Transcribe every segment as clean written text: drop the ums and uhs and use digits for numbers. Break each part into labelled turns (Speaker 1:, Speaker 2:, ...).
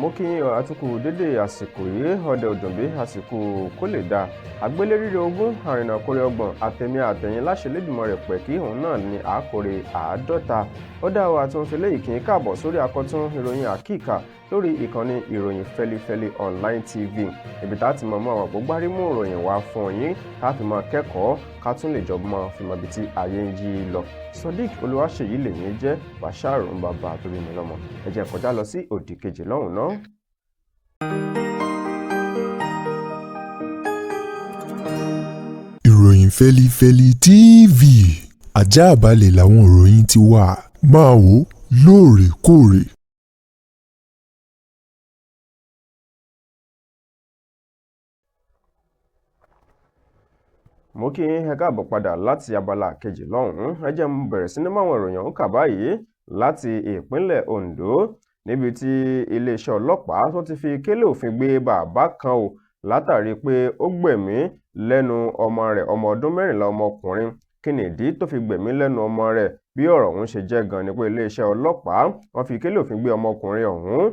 Speaker 1: Mo kí yín àtúkù dédé àsìkò yìí, ọdẹ òdùnbí àsìkò kó lè dáa. Àgbélérírẹ 20, àrìnà kórè 30, àtẹ̀mí àtẹ̀yìn láṣẹ lẹ́dùnmọ́ rẹ̀ pẹ̀ kí òun náà ní àkórè 50. Ó dá wa tó ń fi léyìí kí n káàbọ̀ sórí akọ́tún ìròyìn àkíkà lórí ìkànnì ìròyìn Fẹ́lifẹ́li Online TV, ibi tá a ti mọ̀ mọ́ àwọn àgbógbárímù ìròyìn wá fún yín, ká fi máa kẹ́kọ̀ọ́, ká tún lè jọ mọ́ fi mọ̀ ibi tí ayé ń yí lọ. Sodiq Olúwaṣèyí lèmi jẹ́, Bàṣàrò ń bàbá tó bí mi lọ́mọ. Ẹ jẹ́ kọjá lọ sí òdì kejì lọ́hùn náà.
Speaker 2: Ìròyìn Fẹ́lifẹ́li TV, àjààbálẹ̀ làwọn ìròyìn ti wà, máa wò lóòrèkóòrè.
Speaker 1: Mo kí yín, ẹ káàbọ̀ padà láti abala kejì lọ́hùn-ún. Ẹ jẹ́ n bẹ̀rẹ̀ sí ní máwọn ìròyìn ọ̀hún kà báyìí láti ìpínlẹ̀ Ondo, níbi tí iléeṣẹ́ ọlọ́pàá tó ti fi kélé òfin gbé bàbá kan o látàrí pé ó gbẹ̀mí lẹ́nu ọmọ rẹ̀, ọmọ ọdún 14 ọmọkùnrin. Kí ni ìdí tó fi gbẹ̀mí lẹ́nu ọmọ rẹ̀? Bí ọ̀rọ̀ ọ̀hún ṣe jẹ́ gan ni pé iléeṣẹ́ ọlọ́pàá wọ́n fi kélé òfin gbé ọmọkùnrin ọ̀hún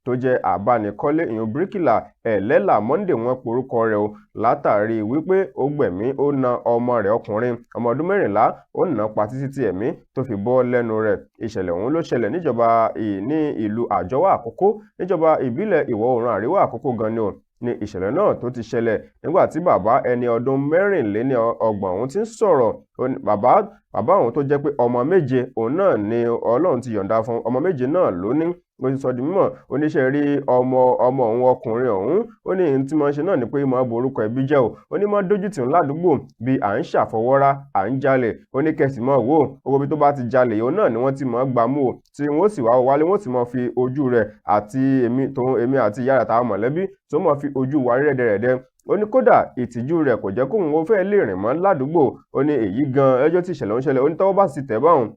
Speaker 1: tó jẹ́ àbánikọ́lé, ìyún bíríkìlà Ẹlẹ́là Monday wọ́n porúkọ rẹ̀ o, látàrí wípé ó gbẹ̀mí, ó na ọmọ rẹ̀ ọkùnrin ọmọ ọdún 14, ó nà pa títí tí ẹ̀mí tó fi bọ́ lẹ́nu rẹ̀. Ìṣẹ̀lẹ̀ ọ̀hún ló ṣẹlẹ̀ níjọba ní ìlú Àjọwá Àkókó, níjọba ìbílẹ̀ Ìwọ̀ Oòrùn Àríwá Àkókó gan ni o ní ìṣẹ̀lẹ̀ náà tó ti ṣẹlẹ̀. Nígbà tí bàbá ẹni ọdún 44 ọ̀hún ti ń sọ̀rọ̀, bàbá òun tó jẹ́ pé ọmọ 7 òun náà ni Ọlọ́run ti yọ̀ǹda fún, ọmọ 7 náà ló ní. Ó ti sọ di mímọ̀, oníṣẹ́ rí ọmọ òun ọkùnrin ọ̀hún, ó ní ohun tí mo ń ṣe náà ni pé mo borúkọ ẹbí jẹ́ o, ó ní mo dójú tì ń ládùúgbò bí à ń ṣàfọwọ́rá, à ń jalè. Ó ní kẹsì mọ́ wò owó bí tó bá ti jalè òun náà ni wọ́n ti mọ̀ gbámú o, tí wọ́n sì wá wálé, wọ́n sì mọ̀ fi ojú rẹ̀ àti èmi tòun èmi àti ìyá rẹ̀ àtàwọn mọ̀lẹ́bí tó mọ̀ fi ojú wa rẹ́dẹ̀rẹ́dẹ́. Ó ní kódà ìtìjú rẹ̀ kò jẹ́ kóun ó fẹ́ lè rìn mọ́ ládùúgbò. Ó ní èyí gan lọ́jọ́ tí ìṣẹ̀lẹ̀ ń ṣẹlẹ̀, ó ní tọ́wọ́ bá sì tẹ̀ báwọn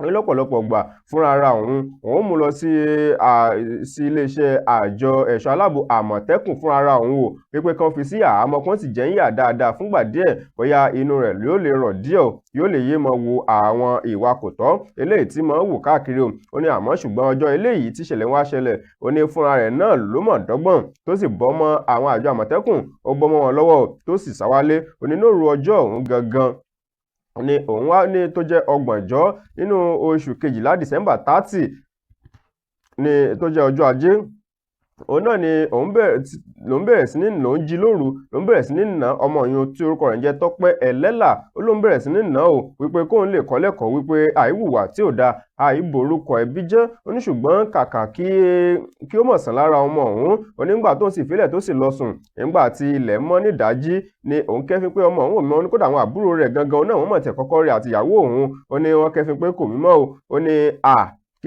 Speaker 1: ní lọ́pọ̀lọpọ̀ gbà fúnra ara òun, òun mú lọ sí iléeṣẹ́ àjọ ẹ̀ṣọ́ aláàbò Àmọ̀tẹ́kùn fúnra ara òun o, wípé kán fi sí àhámọ́ kán sì jẹ́ ń yà dáadáa fúngbà díẹ̀, bóyá inú rẹ̀ yóò lè rọ̀ díẹ̀ o, yóò lè yé mọ wo àwọn ìwà kò tọ́ eléyìí tí mọ̀ ń wù káàkiri o. Ó ní àmọ́ ṣùgbọ́n ọjọ́ eléyìí tí ìṣẹ̀lẹ̀ wá ṣẹlẹ̀, ó ní fúnra rẹ̀ náà ló mọ̀ dọ́gbọ́n tó sì bọ́ mọ́ àwọn àjọ Àmọ̀tẹ́kùn, ó bọ́ mọ́ wọn lọ́wọ́ tó sì sá wálé. Ó ní lóru ọjọ́ òun gangan ni òun wá ní tó jẹ́ ọgbọ̀njọ́ nínú oṣù kejìlá, December 30 ni tó jẹ́ ọjọ́ ajé, òun náà ni òun bẹ̀rẹ̀ sí ní lòún jí lóru, lòún bẹ̀rẹ̀ sí ní nà ọmọ yun tí orúkọ rẹ̀ ń jẹ́ Tọ́pẹ́ Ẹlẹ́là. Ó lóun bẹ̀rẹ̀ sí ní nà ó wípé kóun lè kọ́ lẹ́kọ̀ọ́ wípé àìwùwà tí ò dáa, àìborúkọ ẹbí jẹ́. Ó ní ṣùgbọ́n kàkà kí ó mọ̀ sàn lára ọmọ òun, ó ní nígbà tó ń sì filẹ̀ tó sì lọ sùn, nígbà tí ilẹ̀ mọ́ nídàájí ni òun kẹ́fín pé ọmọ òun ò mọ̀. Ó ní kódà àwọn àbúrò rẹ̀ gangan náà wọ́n mọ̀ tẹ̀ kọ́kọ́ rí àti ìyàwó òun, ó ní wọ́n kẹ́fín pé kò mímọ́ o. Ó ní à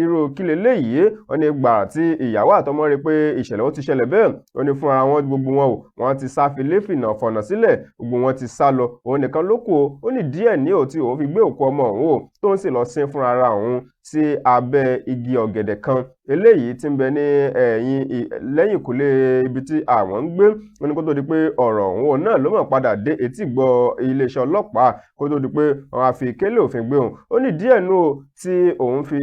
Speaker 1: irú kí leléyìí? Ó ní gbàrà tí ìyàwó àtọmọ rí pé ìṣẹ̀lẹ̀ ó ti ṣẹlẹ̀ bẹ́ẹ̀, ó ní fúnra wọn gbogbo wọn o, wọ́n ti sá filé fìnà fọ̀nà sílẹ̀, gbogbo wọn ti sá lọ, òun nìkan ló kù o. Ó ní díẹ̀ ní ò tí òun fi gbé òkú ọmọ òun o, tó ń sì lọ sin fúnra ara òun sí abẹ́ igi ọ̀gẹ̀dẹ̀ kan eléyìí tí ń bẹ ní ẹ̀yìn lẹ́yìn ìkùlé ibi tí àwọn ń gbé. Ó ní kó tó di pé ọ̀rọ̀ òun náà ló mọ̀ padà dé etí gbọ́ iléeṣẹ́ ọlọ́pàá, kó tó di pé wọ́n á fi kélé òfin gbé òun. Ó ní díẹ̀ nù o tí òun fi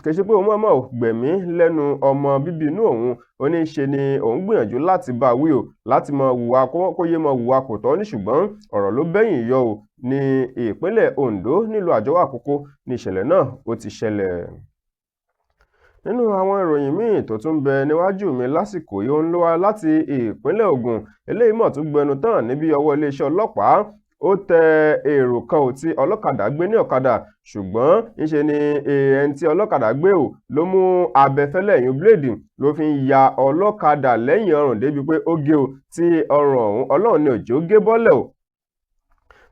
Speaker 1: kì í ṣe pé òun mọ̀ọ́mọ̀ gbẹ̀mí lẹ́nu ọmọ bíbí inú òun, ó ní ṣe ni òun gbìyànjú láti bá wí o, láti mọ hùwà kó yé mọ hùwà kò tọ́ ní, ṣùgbọ́n ọ̀rọ̀ ló bẹ́yìn yọ o. Ní ìpínlẹ̀ Ondo nílùú Àjọwá Àkókó ní ìṣẹ̀lẹ̀ náà ó ti ṣẹlẹ̀. Nínú àwọn ìròyìn míì tó tún bẹ níwájú mi lásìkò yìí, ó ń lọ wá láti ìpínlẹ̀ Ògùn. Eléyìí mọ̀ tún gbẹnu tán níbi ọwọ́ iléeṣẹ́ ọlọ́pàá ó tẹ èrò kan ò tí ọlọ́kadà gbé ní ọ̀kadà, ṣùgbọ́n ńṣe ni ẹni tí ọlọ́kadà gbé ò ló mú abẹfẹ́lẹ́ ìyún bíléèdì ló fi ń ya ọlọ́kadà lẹ́yìn ọrùn débi pé ó gé o, tí ọrùn ọ̀hún Ọlọ́run ni òjò gé bọ́lẹ̀ o.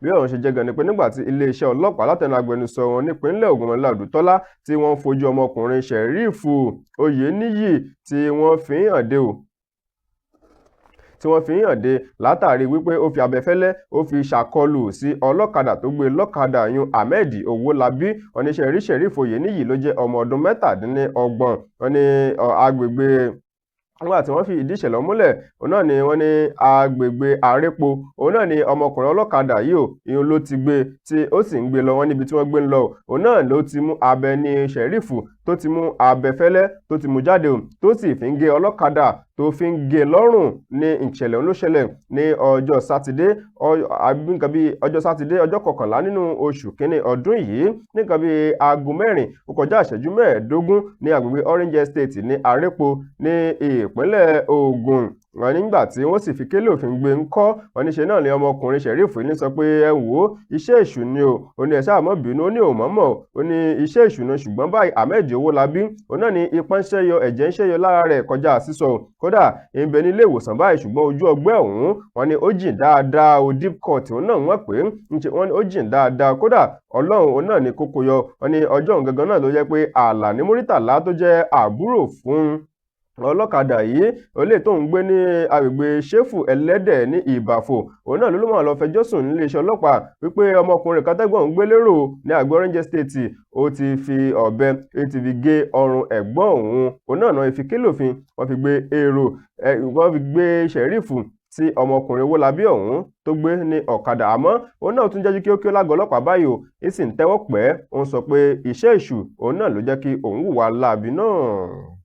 Speaker 1: Bí ọ̀run ṣe jẹ́ gan ni pé nígbà tí iléeṣẹ́ ọlọ́pàá látẹnu agbẹnusọ wọn nípínlẹ̀ Ògùn Mọ́lá Odùtọ́lá tí wọ́n fojú ọmọkùnrin Ṣẹ̀rífù Oyèníyì tí wọ́n fi hàn dé o, tí wọ́n fi hàn dé látàrí wípé ó fi abẹfẹ́lẹ́ ó fi ṣàkọlù sí ọlọ́kadà tó gbé lọ́kadà yun Ahmed Owólabí. Oníṣẹ́ rí Ṣẹ̀rífù Oyèníyì ló jẹ́ ọmọ ọdún 37. Wọ́n ní agbègbè nígbà tí wọ́n fi ìdí ìṣẹ̀lẹ̀ múlẹ̀, òun náà ni wọ́n ní agbègbè Àrépo, òun náà ni ọmọkùnrin ọlọ́kadà yìí ò ìyún ló ti gbé tí ó sì ń gbé lọ. Wọ́n níbi tí wọ́n gbé ń lọ, òun náà ló ti mú abẹ ní Ṣẹ̀rífù tó Tó ti mú abẹfẹ́lẹ́ tó ti mú jáde, tó sì fi ń gé ọlọ́kadà, tó fi ń gé lọ́rùn. Ní ìṣẹ̀lẹ̀ ló ṣẹlẹ̀ ní ọjọ́ Sátidé, nǹkan bíi ọjọ́ Sátidé, ọjọ́ 11 nínú oṣù kínní ọdún yìí, nǹkan bíi aago 4:25 ní agbègbè Orange Estate ní Arépo ní ìpínlẹ̀ Ògùn. Wọ́n nígbà tí wọ́n sì fi kélé òfin gbé ń kọ́ wọ́n níṣe náà ni ọmọkùnrin Sheriff ní sọ pé, "Ẹ wò ó, iṣẹ́ èṣù ni o." Ó ní, "Ẹ ṣáà má bínú." Ó ní òun mọ̀ọ́mọ̀, ó ní iṣẹ́ èṣù ni. Ṣùgbọ́n báyìí, Ahmed Owólabí òun náà ní ipá ń ṣẹ́yọ, ẹ̀jẹ̀ ń ṣẹ́yọ lára rẹ̀ kọjá sísọ. Kódà ń bẹ nílé ìwòsàn báyìí, ṣùgbọ́n ojú ọgbẹ́ ọ̀hún, wọ́n ní ó jìn dáadáa o. Deep cut òun náà wọ́n pè é, wọ́n ní ó jìn dáadáa. Kódà Ọlọ́run òun náà ní kókó yọ. Wọ́n ní ọjọ́ òun gangan náà ló jẹ́ pé Àlàní Muritàlá, tó jẹ́ àbúrò fún ọlọ́kadà yìí, olè tó ń gbé ní agbègbè Ṣéfù Ẹlẹ́dẹ̀ ní Ìbàfò, òun náà ló mọ̀ lọ fẹjọ́ sùn níléeṣẹ́ ọlọ́pàá wípé ọmọkùnrin kan tẹ́gbọ̀n ń gbé lérò ní àgbẹ̀ Orange Estate, ó ti fi ọ̀bẹ, ó ti fi gé ọrùn ẹ̀gbọ́n òun. Òun náà náà fi kélé òfin, wọ́n fi gbé èrò, wọ́n fi gbé Sheriff tí ọmọkùnrin Owólabí ọ̀hún tó gbé ní ọ̀kadà. Àmọ́ òun náà tún jẹ́jú kí ó kí ó lágọ̀ọ́ ọlọ́pàá báyìí o, ó sì ń tẹ́wọ́ pẹ́, ó ń sọ pé iṣẹ́ èṣù òun náà ló jẹ́ kí òun hùwà láabi náà.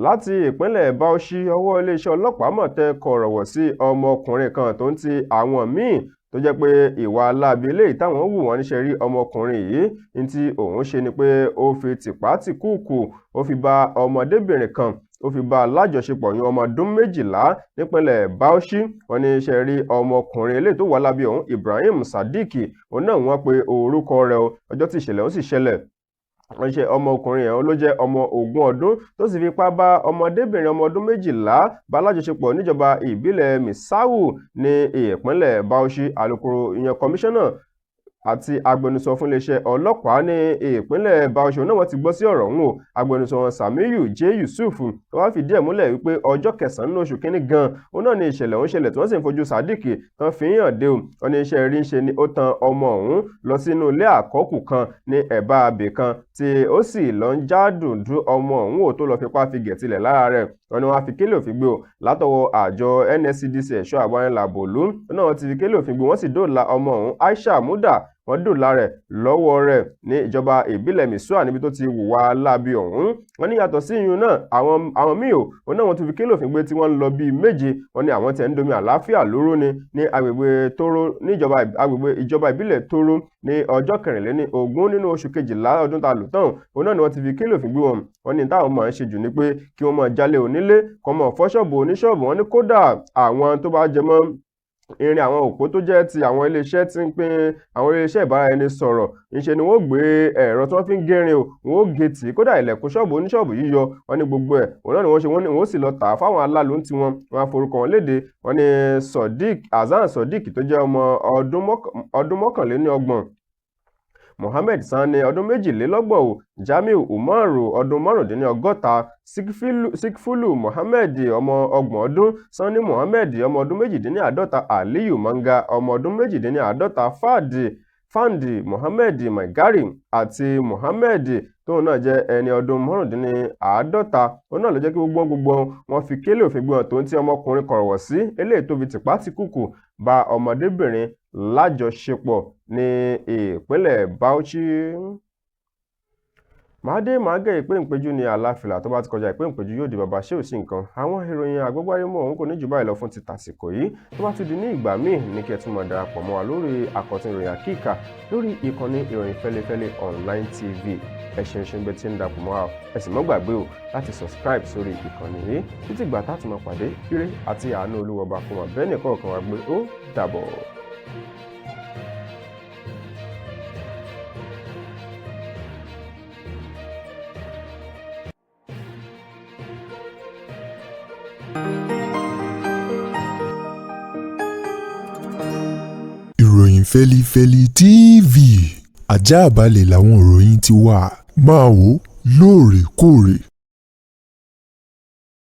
Speaker 1: Láti ìpínlẹ̀ Bauchi, ọwọ́ iléeṣẹ́ ọlọ́pàá mọ̀ tẹ kọ̀rọ̀wọ̀ sí ọmọkùnrin kan tó ń ti àwọn míì tó jẹ́ pé ìwà láabi eléyìí táwọn hù wọ́n níṣẹ́ rí. Ọmọkùnrin yìí ní tí òun ṣe ni pé ó fi tìpátìkúùkù, ó fi bá ọmọdébìnrin kan, ó fi bá a lájọṣepọ̀ yún ọmọ ọdún 12 nípínlẹ̀ Bauchi. Wọ́n ní ṣe rí ọmọkùnrin eléyìí tó wà lábẹ́ òun, Ibrahim Sadiq òun náà wọ́n pe orúkọ rẹ̀ o. Ọjọ́ tí ìṣẹ̀lẹ̀ ọ̀hún sì ṣẹlẹ̀, wọ́n ṣe ọmọkùnrin yẹn ló jẹ́ ọmọ 20 ọdún tó sì fipá bá ọmọdébìnrin ọmọ ọdún 12 bá lájọṣepọ̀ níjọba ìbílẹ̀ Misau ní ìpínlẹ̀ Bauchi. Alukoro ìyẹn kọmíṣánná àti agbẹnusọ fún iléeṣẹ́ ọlọ́pàá ní ìpínlẹ̀ Bauchi náà wọ́n ti gbọ́ sí ọ̀rọ̀ ọ̀hún o. Agbẹnusọ wọn, Samiyu J Yusuf, wọ́n fìdí ẹ̀ múlẹ̀ wípé ọjọ́ 9 nínú oṣù kínní gan òun náà ni ìṣẹ̀lẹ̀ ọ̀hún ṣẹlẹ̀, tí wọ́n sì ń fojú Sadiq tán fi hàn dé o. Wọ́n ní iṣẹ́ rí ń ṣe ni ó tan ọmọ ọ̀hún lọ sínú ilé àkọ́kù kan ní ẹ̀bá abè kan, tí ó sì lọ ń já dùndún ọmọ ọ̀hún ò tó lọ fipá fi gẹ̀tìlẹ̀ lára rẹ̀. Wọ́n ní wọ́n á fi kélé òfin gbé o látọwọ́ àjọ NSCDC, ẹ̀ṣọ́ àbánilàbòlú náà ti fi kélé òfin gbé, wọ́n sì dóòlà ọmọ ọ̀hún, Aisha Muda. Wọ́n dóòlà rẹ̀ lọ́wọ́ rẹ̀ ní ìjọba ìbílẹ̀ Misua níbi tó ti hùwà láabi ọ̀hún. Wọ́n ní yàtọ̀ sí ìyún náà, àwọn míì ò òun náà wọ́n tún fi kélé òfin gbé tí wọ́n ń lọ bíi 7. Wọ́n ní àwọn tẹ̀ ń domi àlàáfíà lóró ni ní agbègbè Tóró, níjọba agbègbè ìjọba ìbílẹ̀ Tóró ní ọjọ́ 24 nínú oṣù kejìlá ọdún tá a lò tán, òun náà ni wọ́n ti fi kélé òfin gbé wọn. Wọ́n ní táwọn máa ń ṣe jù ni pé kí wọ́n máa jalè onílé, kí wọ́n máa fọ́ ṣọ́ọ̀bù oníṣọ́ọ̀bù. Wọ́n ní kódà àwọn tó bá jẹ mọ́ irin àwọn òpó tó jẹ́ ti àwọn iléeṣẹ́ tí ń pín àwọn iléeṣẹ́ ìbáraẹnisọ̀rọ̀, ńṣe ni wọ́n gbé ẹ̀rọ tí wọ́n fi ń gérin o, wọ́n ó gé tì í. Kódà ilẹ̀kùn ṣọ́ọ̀bù oníṣọ́ọ̀bù yíyọ, wọ́n ní gbogbo ẹ̀ òun náà ni wọ́n ṣe. Wọ́n ní wọ́n sì lọ tà á fáwọn aláàlú tí wọ́n á forúkọ wọn léde. Wọ́n ní Sodiq Hasan Sodiq tó jẹ́ ọmọ ọdún 31, Mohammed Sani ọdún 32 o, Jamiu Umaru ọdún 65, Sikfulu Mohammed ọmọ 30 ọdún, Sani Mohammed ọmọ ọdún 48, Aliyu Manga ọmọ ọdún 48, Fandi Mohammed Maigari àti Mohammed tóun náà jẹ́ ẹni ọdún 55, òun náà ló jẹ́ kí gbogbo gbogbo wọn fi kélé òfin gbé wọn, tó ń tí ọmọkùnrin kọ̀rọ̀wọ̀ sí eléyìí tó fi tìpátìkúùkù bá ọmọdébìnrin lájọṣepọ̀ ní ìpínlẹ̀ Bauchi. Màá dé màá gẹ̀ ìpé ìpéjú ní àlàáfíà tó bá ti kọjá ìpé ìpéjú yóò di bàbá ṣé ò sí nǹkan. Àwọn ìròyìn àgbọ́gbárímọ̀ òun kò ní jù báyìí lọ fún ti tàsìkò yìí. Tó bá tún di ní ìgbà míì ní kí ẹ tún máa darapọ̀ mọ́ wa lórí àkọ́tún ìròyìn àkíkà lórí ìkànnì Ìròyìn Fẹ́lẹ́fẹ́lẹ́ Online TV. Ẹ ṣeun ṣeun bẹ́ẹ̀ tí ń darapọ̀ mọ́ wa. Ẹ sì mọ́ gbàgbé o láti subscribe sórí ìkànnì yìí. Títí ìgbà tá a tún máa pàdé, ire àti àánú Olúwa fún wa bẹ́ẹ̀ nìkọ̀ọ̀kan wa gbé. Ó dàbọ̀.
Speaker 2: Ìròyìn Fẹ́lifẹ́li TV, ajáàbalẹ̀ làwọn ìròyìn ti wà. Máa wò lóòrèkóòrè.